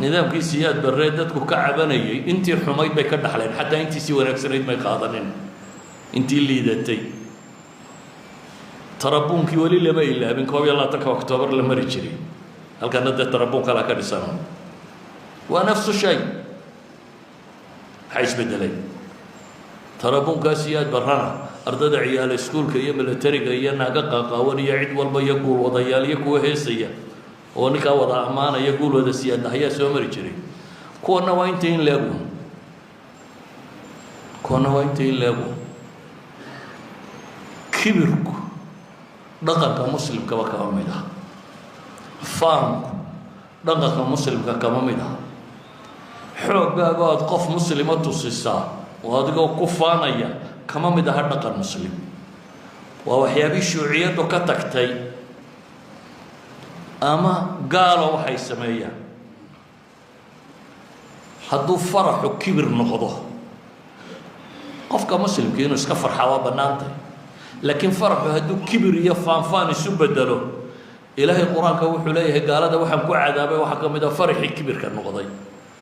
Nidaamkii Siyaad Barree dadku ka cabanayay, intii xumayd bay ka dhaxleen, xataa intiisii wanaagsanayd may qaadanin, intii liidatay. Tarabuunkii weli lama ilaabin, 21-ka Oktoobar la mari jiray. Halkana dee tarabuun kalaa ka dhisan, waa nafsu shay. Maxaa isbedelay? Tarabuunkaa Siyaad Barrana ardada ciyaala iskuulka iyo milatariga iyo naaga qaaqaawan iyo cid walba iyo guulwadayaal iyo kuwa heesaya oo ninkaa wada ammaanaya, guul wada Siyaadna ayaa soo mari jiray. Kuwana waa inta in leegu, kuwana waa inta in leegu. Kibirku dhaqanka muslimkaba kama mid ah, faanku dhaqanka muslimka kama mid ah. Xooggaago aad qof muslima tusisaa oo adigoo ku faanaya kama mid aha dhaqan muslim. Waa waxyaabihii shuuciyaddu ka tagtay ama gaalo waxay sameeyaan. Hadduu faraxu kibir noqdo, qofka muslimka inuu iska farxaa waa bannaantay, laakiin faraxu hadduu kibir iyo faanfaan isu bedelo, Ilaahay Qur-aanka wuxuu leeyahay: gaalada waxaan ku cadaabay waxaa ka mid a faraxii kibirka noqday.